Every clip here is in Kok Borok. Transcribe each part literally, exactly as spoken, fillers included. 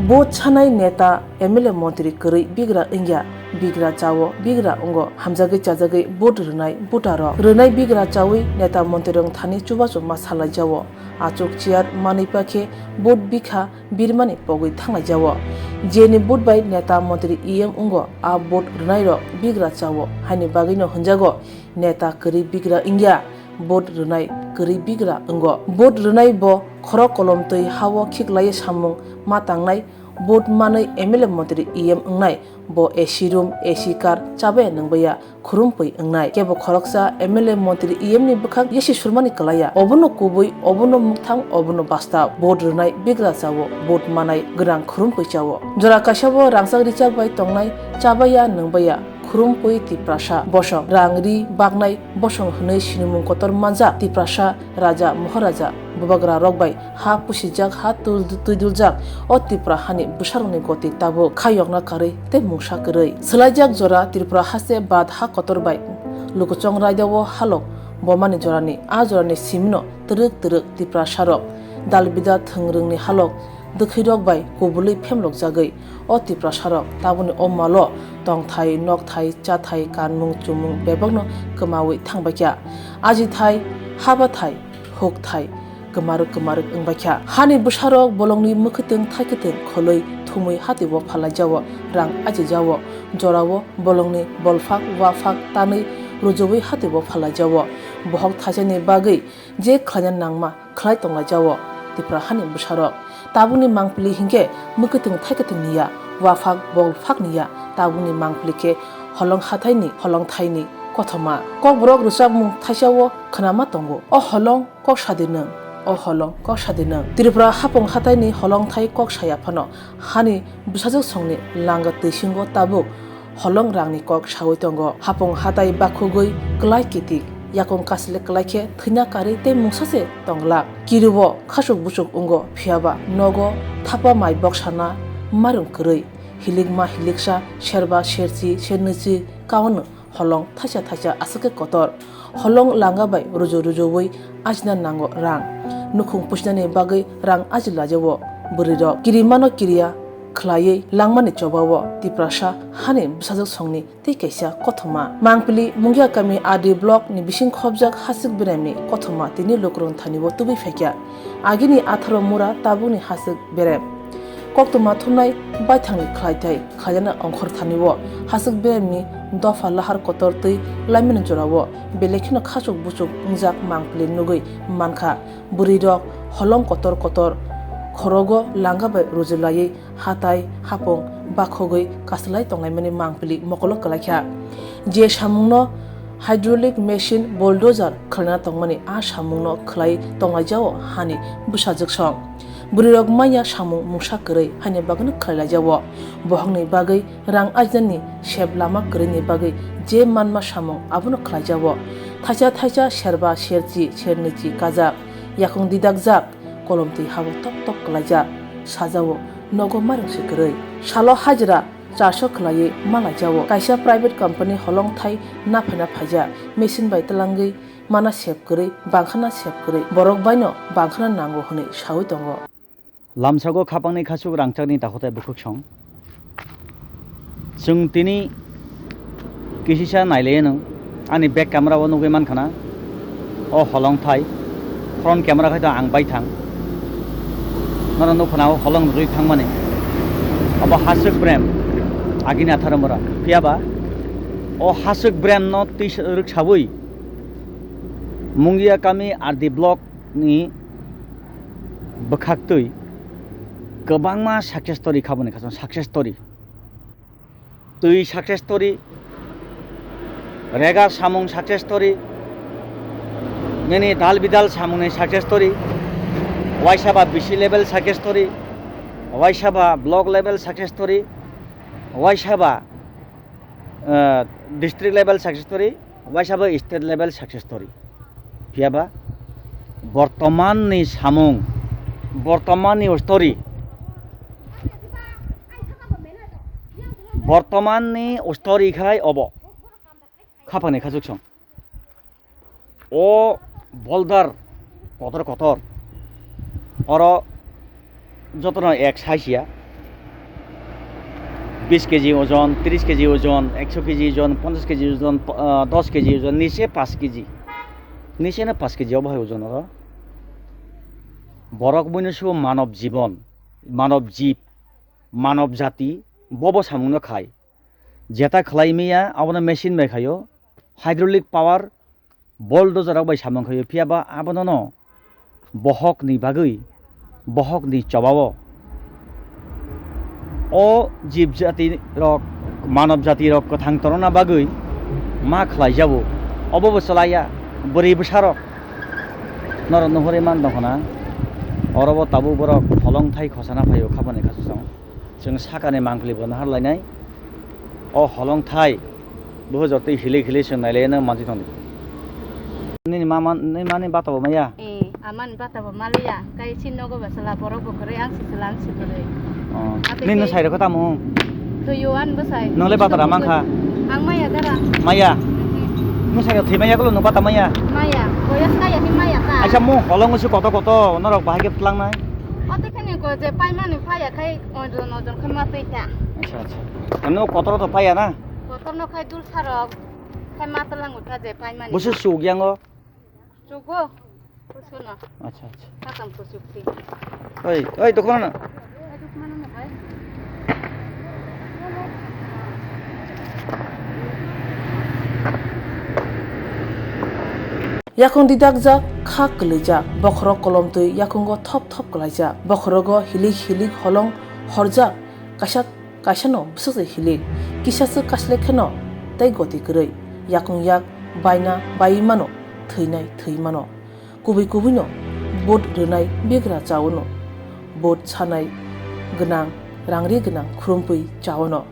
Vote sanai neta, M L A, montri kwrwi bigra wngya, bigra chao, bigra wngo, hamjagwi chajagwi vote rwnai voter rok. Rwnai bigra chaui neta montri rok thani chubachu ma salaijao. Achuk chair manwi pakhe vote bikha birmani pogwi thanglaijao. Jeni vote bai neta montri E M wngo, a vote rwnai rok bigra chao, haini bagwino hwnjago neta kwrwi bigra wngya, vote rwnai kwrwi bigra wngo. Vote rwnai bo khorok kolom twi hao khiklaiwi samung ma tangnai, vote manwi M L A montri E M wngnai, bo A C room, A C car chabaya nwngbaya, khurumpui wngnai. Kebo khoroksa M L A montri E M ni bwkhak yasi surmani kwlaiya. Obono kubui, obono mukthang, obono bastao. Vote rwnai bigra chao, vote manai gwnang khurumpui chao. Jora kaisa bo rangchak richak bai tongnai, chabaya nwngbaya, khurumpui Tiprasa bosong, rang ri baknai bosong hwnwi sinimung kotor manjak Tiprasa raja moharaja bubagra rok bai ha pusijak, ha tul-, twiduljak o Tipra hani bwsarokni goti tabuk kha yokna karwi tei mungsa kwrwi. Swlaijak jora Tripura haste bad ha kotor bai lukuchong raida o halok bomani jorani, a jorani simino twrwk twrwk Tiprasa rok dal bidal thwngrwngni halok dwkhwirok bai kubulwi phemlokjagwi o Tiprasarok tabukni o malo tongthai, nokthai, chathai, kanmung, chumung bebakno kwmaui thangbaikha. Ajithai, habathai, hukthai kwmarwk kwmarwk wngbaikha. Hani bwsarok bolongni mwkhwtwng thaikwtwng kholwi thumwi hatibo phalaijao, rang ajijao, jorao bolongni bolphak waphak tanwi rujuwi hatibo phalaijao. Bohok thaisani bagwi je khlaina nangma khlai tonglaijao Tipra hani bwsarok. Tabukni mangpili hinkhe mwkhwtwng thaikwtwng niya, waphak bolphak niya, tabukni mangpili khe holong hathaini holongthaini kothoma. Kokborok rwchapmung thaisao khwnama tongo. O holong kok sadi nwng, o holong kok sadi nwng. Tripura hapung hataini holongthai kok saya phano hani bwsajwk songni langa twisingo tabuk holong rangni kok saui tongo. Hapung hatai bakhugwi klai kitik, yakung kasile klai khe thwina karwi tei mungsa se tonglak. Kirubo khasuk busuk wngo, phiyaba nogo thapa mai boksana marwng kwrwi, hilikma hiliksa, serba serchi, sernwichi kaono holong thaisa thaisa aswk khe kotor. Holong langa bai ruju rujuwi ajina nango rang. Nukhung pusinani bagwi rang aji lajao bwrwirok. Kirimano kiriya khlaiwi langmani chobao Tiprasa hani bwsajwk songni tei kaisa kothoma. Mangpili Mungia kami R D block ni bising khobjak Hasik Beremni kothoma tini lukurok thani o tubui phaikha. Agini atharo mura tabukni Hasik Berem. Koktwma thumnai baithangni khlaithai khlaijana ongkhor thani o Hasik Beremni dopha lahar kotor twi laimani jorao belai kheno khasuk busuk wngjak Mangpili nugwi mankha. Bwrwirok holong kotor kotor khorogo langa bai rujulaiwi hatai hapung bakhogwi kasalai tonglaimani Mangpili mokolo kwlaikha. Je samungno hydraulic machine, bulldozer khwlaina tongmani, a samungno khwlai tonglaijao hani bwsajwk song. Bwrwirok manya samung mungsa kwrwi haini bagwino khwlailaijao. Bohokni bagwi rang ajinani sep lama kwrwini bagwi je manma samung abono khwlaijao. Thaisa thaisa serba serchi sernwichi kajak, yakung didakjak, kolomtwi habo tok tok kwlaijak, sajao nogo marwng se kwrwi. Salo hajra charso khwlaiwi malaijao. Kaisa private company holongthai naphaina phaijak, machine bai twlangwi mana sep kwrwi, bangkhana sep kwrwi. Borok baino bangkhana nango hwnwi saui tongo. Lamsago khapangni khasuk rangchakni dakhotai bwkhwk song. Chwng tini kisisa nailaianw, ani back camera o nugwi mankha na, o holongthai, front camera khai to ang baithang. Norok nukha na o holong rwui thangmani. Obo Hasuk Brem, agini atharo mura. Phiyaba o Hasuk Brem no twi rwksaui Mungia kami R D block ni bwkhaktwi kwbangma success story khaboni khasong success story. Twi success story, rega samung success story, nini dal bidal samungni success story, waisa ba B C level success story, waisa ba block level success story, waisa ba, eh, district level success story, waisa ba state level success story. Phiyaba bortomanni samung, bortomanni story, bortomanni story khai obo khapani khasuk song. O boulder kotor kotor, oro jotono ek size ya, Bis keji ojon, tris keji ojon, ekso keji ojon, ponchas keji ojon, ah, dos keji ojon, nise pas keji. Nise na pas keji obo hai ojon oro. Borok buino subo manob jibon, manob jib, manob jati, bobo samungno khai. Jeta khlai maya, abono machine bai khaio, hydraulic power, bulldozer rok bai samung khaio, phiya ba abono no bohok ni bagwi, bohok ni chobao o jib jati rok, manob jati rok kwthang torona bagwi ma khlai jabo. Obo bo chalaiya, bwrwi bwsa rok norok nuhuri man tongkha na, oro bo tabuk borok holong thai khosana phaio, khabani khasasong. Chwng sakani mangpili bo nahar lainai. O holong thai buhujor twi hilik hilik chwng nai laino manti tongdi. Nini mama, nini mani bata bo maya? Eh, amani bata bo maliya. Kai si nogo ba sala borok bo kwrwi, ang si sala, ang si kwrwi. Oh. Ate nini ke sai rokha tamo? Tuyo an bwsai. Nole bata ra mangkha? Ang maya dara. Maya? Mhm. Nung sai thwi maya kolo nung bata maya? Maya. Boyos kaya hi maya ta. Aisa mo holong usu koto koto norok bahai ke tlang nai? Ate khani ko je paimani phaya khai. Ojon ojon khe ma twi kha. Acha, acha. Ano kotor to paya na? Kotor no khai dul sarok. Khai ma tlang uta je pai mani. Busu suk yango. Sugo. Busu na. Acha, acha. Sakam kusuk si. Oi, oi, to kono na. Yakung didakjak, kha kwlwijak, bokhorok kolom twi yakungo thop thop kwlaijak. Bokhorogo hilik hilik holong horjak, kaisa kaisano bwswk se hilik, kisaswk kaslek kheno tei goti kwrwi, yakung yak baina baiwi mano, thwinai thwi mano. Kubui kubuino vote rwnai begra chaono, vote sanai gwnang, rangri gwnang khrumpui chaono.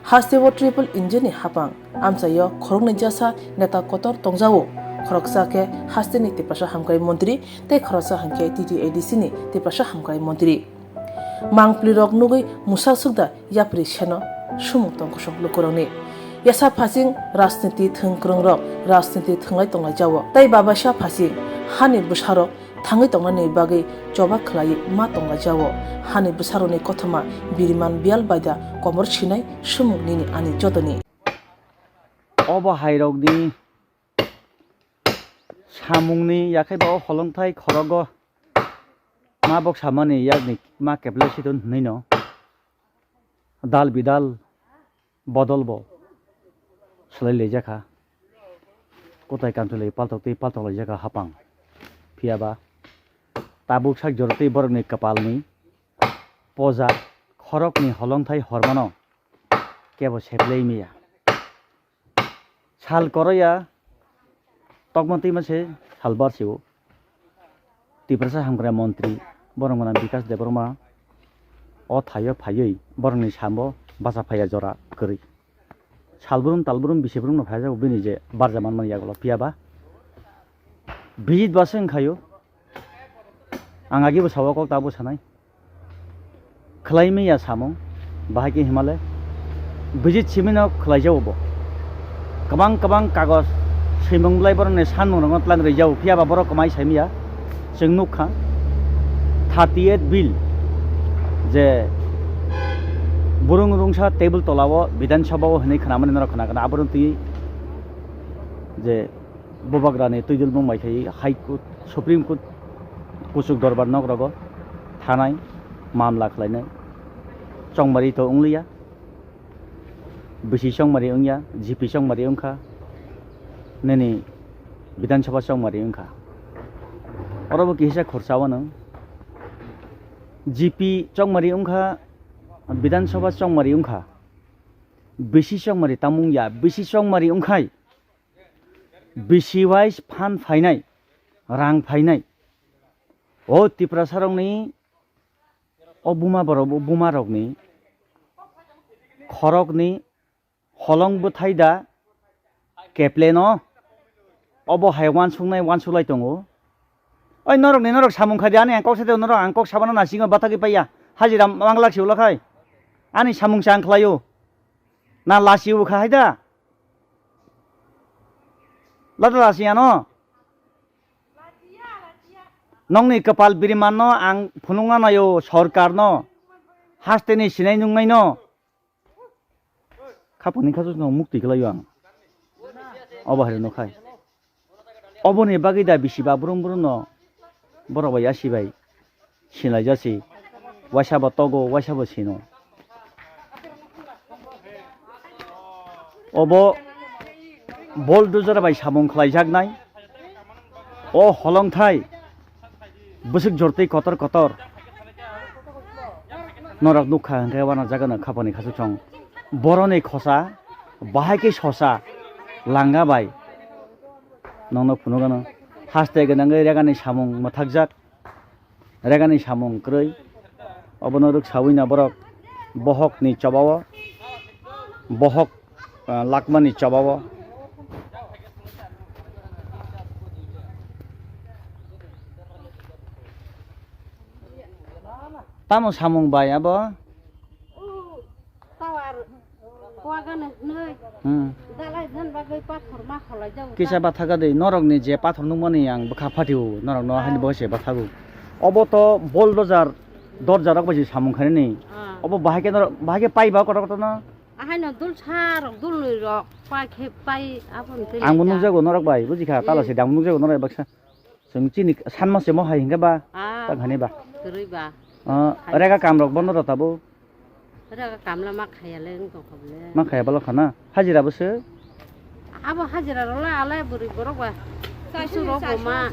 Hasteo triple engine ni hapang amchaio khoroknwi jasa neta kotor tongjao, khoroksa khe hasteni Tiprasa Hamkrai Montri tei khoroksa hwnkhe T T A D C ni Tiprasa Hamkrai Montri. Mangpilirok nugwi mwsa sukda yapri seno sumung tong kosong lukurokni. Yasa phasing rajniti thwng kwrwngrok rajniti thwnglai tonglaijao, tei babaisa phasing hani bwsarok thangwi tongnani bagwi choba khlaiwi ma tonglaijao. Hani bwsarokni kothoma biriman biyal baida komor sinai sumung nini ani jotoni. Obo hairokni samungni yakhai ba o holongthai khorogo ma bok samani yakni ma keple siton hwnwi no dal bidal bodol bo swlai laijakha. Kwtai kamchwlwi paltok tei paltok laijakha hapang. Phiya ba tabuk sak jorotwi borokni kwpalni poja khorokni holongthai hormano kebo seplai maya. Sal koroya tokma twima se sal bar se o. Tiprasa Hamkrai Montri borok gwnang Bikas Debbarma o thaio phaiwi borokni sambo bacha phaiya jora kwrwi. Salbrum talbrum bisi brumno phaijago bini je barja manmani yagulo phiya ba Bijit Basu wngkhaio. Ang agibo sao kok tabo sanai. Khwlai maya samung, bahai khe himale. Bijit simino khwlaijao bo. Kwbang kwbang kagoj swimung bwlai borokni sanmung rokno tlang rijao, phiya ba borok kwmai sai maya. Chwng nukha thirty eight bill je burung rungsa table tola o Bidhan Sabha o hinwi khwnamani norok khna khna, aborok twi je Bubagrani twidulmung bai khai High Court, Supreme Court, kuchuk dorbar nok rogo thanai mamla khlainai. Chongmari to wngliya, bisi chongmari wngya, G P chongmari wngkha, nini Bidhan Sabha chongmari wngkha. Oro bo kisa khorsa wano G P chongmari wngkha, Bidhan Sabha chongmari wngkha, bisi chongmari tamung ya, bisi chongmari wngkhai. Bisi wise phan phainai, rang phainai. O Tiprasarokni, o buma borok, o bumarokni khorokni holong bwthai da kepleno. Obo hai uansuknai uansuklai tongo. Oi norokni norok samung khai di, ani ang kok sai de norok, ang kok sabana nasingo batagwi paiya. Hajira manglak si ulo khai. Ani samung se ang khlaio. Na lasi ukha hai da. Lada lasi ano. Nongni kwpal birimanno ang phunukna naio sorkarno. Hasteni sinai nungnaino. Khapangni khasukno mukti khlaio ang. Obo hai rwno khai. Oboni bagwi da bisi ba brum brum no borok bai yasi bai sinlaijasi. Waisa bo togo, waisa bo sino. Obo bulldozer bai samung khlaijaknai. O holongthai bwswk jortwi kotor kotor. Norok nukha hwnkhe wana jagano khapani khasukchong. Boroni khosa, bahai khe sosa, langa bai. Nokno phunukgano haste gwnangwi regani samung mwthakjak. Regani samung kwrwi. Obono rwksawi na borok bohokni chobao, bohok, ah, lakmani chobao. Tamo samung bai abo? Tower kuagano hwnwi Hmm. Dalai jan bagwi pathor ma kholai jago. Kisa bathaga de, norokni je pathor nukmani ang bwkha phatio, norokno Ah. Haini bo se bathago. Obo to bulldozer dorja rok bai se samung khainani. Ah. Obo bahai khe norok, bahai khe pai ba kotor kotor no? Ahaino dul sa rok, dul nwi rok, pai khe pai aboni twi Ang bo lai ta. Nukjago norok bai, buji kha, tala Hmm. Se dang nukjago norok baksa. Chwng chini sanma se mo hai hingke ba, Ah. Tang hani ba. Kwrwi ba. Ah, Hai. Rega kam rok bono rw tabo. Rega kamla ma khaya le wng tong kha bole. Ma khaya bolo khana. Hajira bo se? Abo hajira rok la ale bwrwi borok ba. Kusu rok bo ma.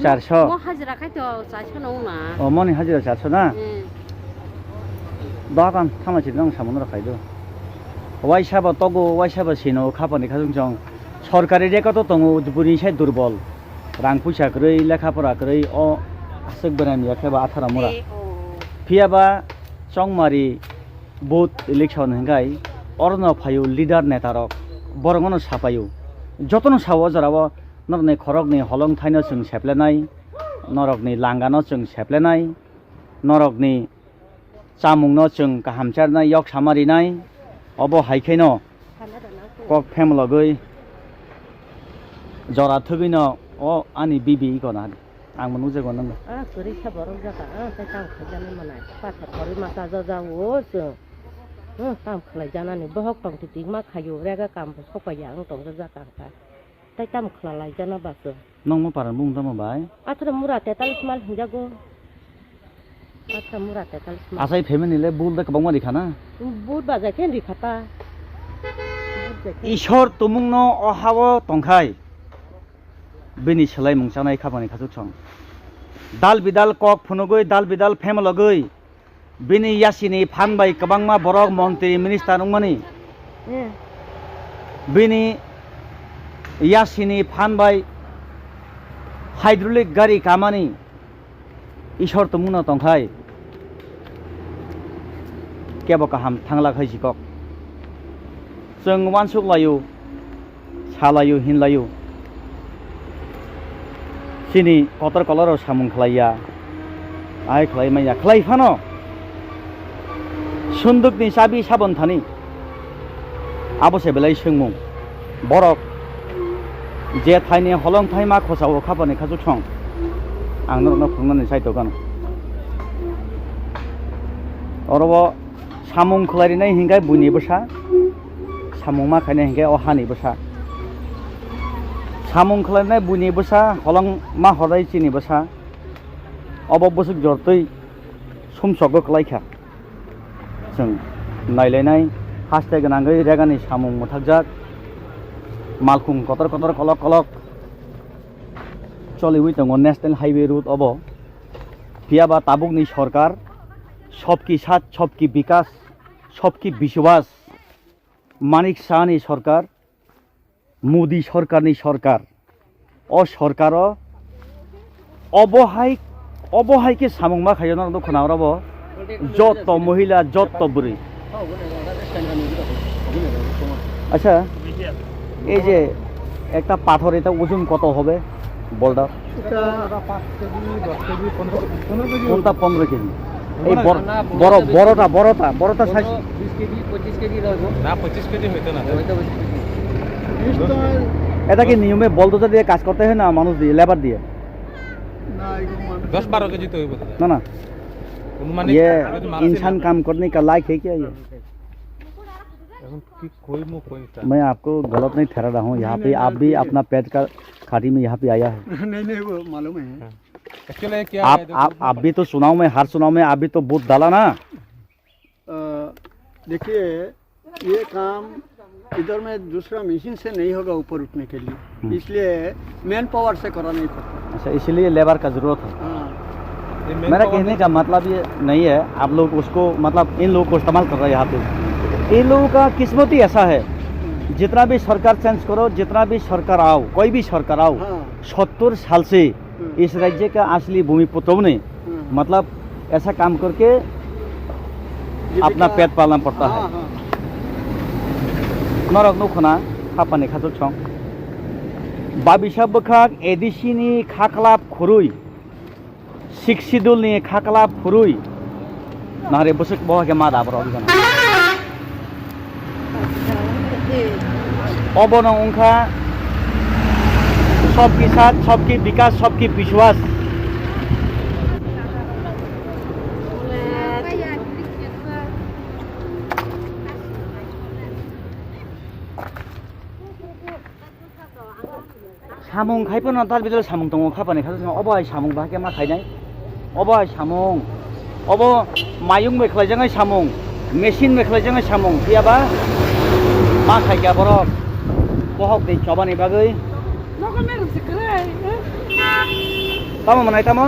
Charso. Mo hajira khai to charso no wng na. O moni hajira charso na? Hmm. Dogan thama chiri nang samono rok khai do. Waisa bo togo, waisa bo sino khapani khasung chong. Sorkari record o tongo bwrwi sai durbol. Rang puisa kwrwi, lekha pora kwrwi, o aswk bwrani yakhe ba athara mura. Phiya ba chongmari booth election hwnkhe orono phaio leader neta rok, borokno sapaio. Jotono sao o jora o norokni khorokni holong thaino chwng seplenai, norokni langano chwng seplenai, norokni chamungno chwng kaham charnai, yok sama rinai, obo hai kheno kok phemalogwi jora thwgwino o ani bibi iko na ang bo nukjago nang. Ah, kwrwi sa borok jaka, ah, tei kam khaijani manai. Pathor kwrwi ma chajajago chwng. Hmm, kam khlai janani bohok tong twi ma khaio, rega kam bo sokpaiya ang tongjak jaka ang kha. Tei tamo khwna laijana ba chwng? Nokmo paran bumung tamo bai? Athra mura tetalis mal hwnjago. Athra mura tetalis mal. Achai family le bul da kwbangma rikha na? Bul ba jai khe rikha ta. Bul jai khe. Ishwar tumungno o hao tongkhai. Bini swlai mung chanai khapani khachuk song. Dal bidal kok phunugwi, dal bidal phemalogwi. Bini yasini phan bai kwbangma borok montri minister wngmani. Eh. Bini yasini phan bai hydraulic gari kamani Ishwar tumungno tongkhai kebo kaham thangla khai si kok. Chwng uansuk laio, salaio, hinlaio. Chini kotor koloro samung khlaiya, ai khlai manya, khlai phano. Sundukni chabi sabon thani, abo se belai swngmung. Borok je thaini holong thaima khosao khapani khachuk song, ang norokno phunuknani chai tongkha. Oro o samung khlai rinai hinkhe buini bwsa, samung ma khainai hinkhe o hani bwsa. Samung khlainai buini bwsa, holong ma hodai chini bwsa, obo bwswk jortwi sumsokgo kwlaikha. Chwng nailainai haste gwnangwi regani samung mwthakjak, malkhung kotor kotor kolok kolok choliwi tongo National Highway road obo. Phiyaba tabukni sorkar, sabki saath, sabki bikas, sabki biswas, Manik Sahani sorkar, Modi sorkarni sorkar, o sorkaro obo hai, obo hai khe samung ma khaio norok khwna oro bo, jotto mohila, jotto bwrwi. Acha, ei je ekta pathor, eta ojun koto hobe, boulder? এটা পাঁচ কেজি, দশ কেজি, পনেরো কেজি, পনেরো কেজি কোনটা হবে। পনেরো কেজি? এই হবে না, বড়, না, না, বড়, বড়, বড়টা, বড়টা, বড়টা সাইজ। পনেরো, বিশ কেজি, পঁচিশ কেজি লাগবে। না, পঁচিশ কেজি হইতো না। হয়তো পঁচিশ কেজি। বিশ তো এটা কি নিয়মে বলদোজা দিয়ে কাজ করতে হয় না মানুষ দিয়ে, লেবার দিয়ে? না, এরকম মানুষ দশ বারো কেজি তো হইব দাদা। না, না। অনুমানিক ये যদি মাপ इंसान ছিল। काम करने का लायक है क्या ये? कि कोई मुंह कोई नहीं था। मैं आपको गलत नहीं ठहरा रहा हूँ, यहाँ नहीं, पे नहीं, आप नहीं, भी नहीं। अपना पेट का खाटी में यहाँ पे आया है। नहीं, नहीं, वो मालूम है। हाँ। Actually, क्या आप, है, देखो, आप, आप भी तो चुनाव में, हर चुनाव में आप भी तो वोट डाला ना। अ, देखिए, ये काम इधर में दूसरा मशीन से नहीं होगा ऊपर उठने के लिए, हम्म। इसलिए मैन पावर से करा नहीं पड़ता। अच्छा, इसीलिए लेबर का जरूरत है। हाँ। ये मैन मेरा पावर कहने नहीं का मतलब ये नहीं है, आप लोग उसको, मतलब, इन लोगों को इस्तेमाल कर रहे हैं यहाँ पे। इन लोगों का किस्मत ही ऐसा है, जितना भी सरकार चेंज करो, जितना भी सरकार आओ, कोई भी सरकार आओ, हाँ। सत्तर साल से हम्म। इस राज्य का असली भूमिपुत्र ने, हम्म। मतलब, ऐसा काम करके अपना पेट पालना पड़ता है। Norok nukhuna, khapani khachuk song. Babisa bwkhak A D C ni khaklap khurui, Sixth Schedule ni khaklap khurui. Nare bwswk boha khe ma da borok jana. Obono wngkha सबकी साथ, सबकी विकास, सबकी विश्वास. Samung khai phano tal bidal samung tongo khapani kha obo hai samung bahai khe ma khainai obo hai samung obo mayung bai khlaijaknai samung machine bai khlaijaknai samung phiyaba ma khai kha borok bohok tei chobani bagwi tamo manai tamo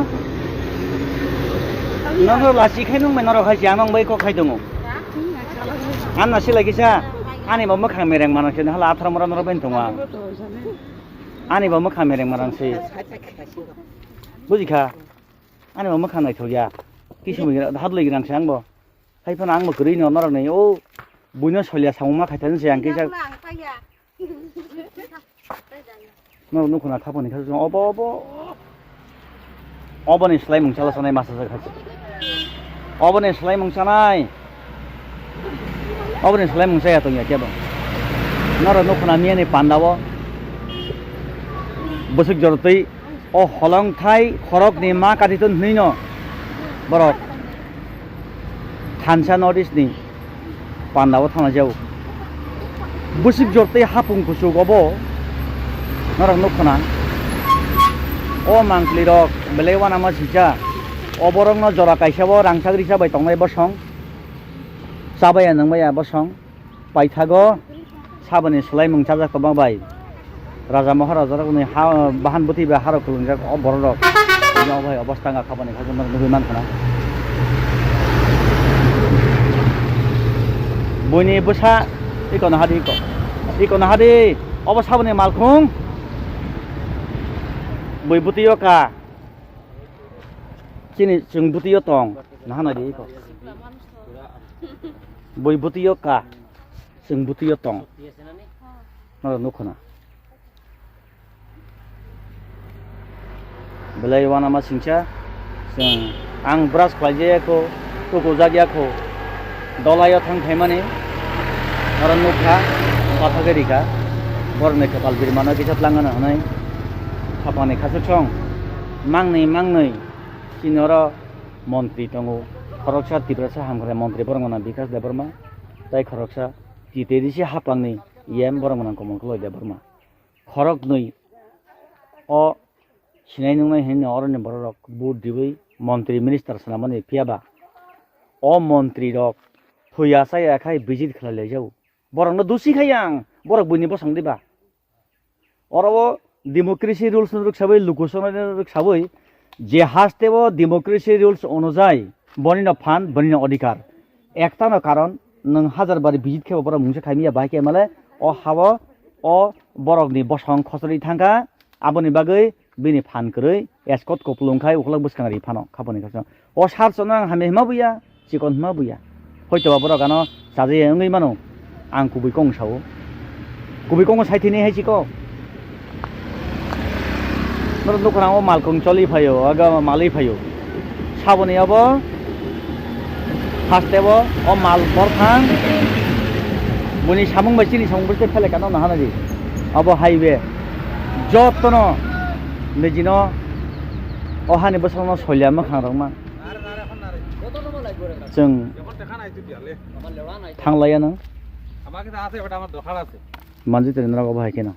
nono lachi khai nung bai norok hai chang nung bai kok khai tongo. Anna silai kisa ani bo mwkhang mereng mano khe hala athar mora norok bai tongo ang. Ani bo mwkhang mereng marang se. Buji kha. Ani bo mwkhang naithok ya. Kisum hadloi girang se ang bo. Hai phano ang bo kwrwi no norok nai o buino solya samung ma khaithani se ang kisa. Norok nukhuna khapani kha obo obo. Oboni slai mung chala sanai masa jak hai. Oboni slai mung chanai. Oboni slai mung chaya tongya kebo. Norok nukhuna miyani pandao. Bwswk jorotwi o holongthai khorokni ma katiton hwnwino borok thansa North East ni pandao thangna jago. Bwswk jor tei hapung kuchuk obo norok nukho na. O mangpli rok belai uanama singcha. O borok no jora kaisa o rangchak risa bai tongnai bosong. Chabaya nangmaya bosong. Paithago saboni swlaimung chajak tongma bai. Raja Maharaja rokni ha, bahan bwtwi bai harok kwlwngjak o borok rok. Bini obo hai obostha wngkha boni kha nugwi mankha na. Buini bwsa iko no hadi iko. Iko no hadi obo saboni malkhung. Bui bwtwi o ka. Chini chwng bwtwi o tong. Nahana di iko. Bui bwtwi o ka. Chwng bwtwi o tong. Norok nukho na. Belai uanama singcha, chwng ang brush khlaijaya kho, tukujak ya kho, dolai o thang phaimani, oro nukha, pathagwi rikha, borokni kwpal birmano kisa tlangano hwnwi, khapangni khachuk song, mangnwi mangnwi, chini oro montri tongo, khoroksa Tiprasa Hamkrai montri borok gwnang Bikas Debbarma, tei khoroksa T T D C hapangni E M borok gwnang Komol Koloi Debbarma. Khoroknwi o sinai nungnai hinwi oroni bororok vote riwi montri minister swnamani phiyaba o montrirok thwi achai akhai visit khlai laijago. Borokno dusi khai ang, borok buini bosong diba? Oro o democracy rules no rwksawi, lukusongno rwksawi, je haste o democracy rules onujai, boni no phan, boni no odhikar. Ekta no karon, nwng hajar bar visit khe bo borok mungsa khai manya, bahai khe male o hao o borok ni bosong khosori thangkha, aboni bagwi bini phan kwrwi escort kupulung khai ukulok bwskang ri phano khaponi khasno. O sar chono ang hamya hima buya, chikon hima buya. Hoito ba borok ano chajaya wngwi mano. Ang kubui kong sao. Kubui kong sai thini hai chiko. Norok nukha o malkung choli phaio, aga malwi phaio. Saboni abo haste bo o mal borthang. Buni samung bai chini samung bai phele kano nahana di. Abo highway. Jotono nijino o hani bwskango solya mwkhang rok ma. Chwng thanglaiya nang. বাকিটা আছে, ওটা আমার দরকার আছে। Manjwi tongni norok obo hai kheno.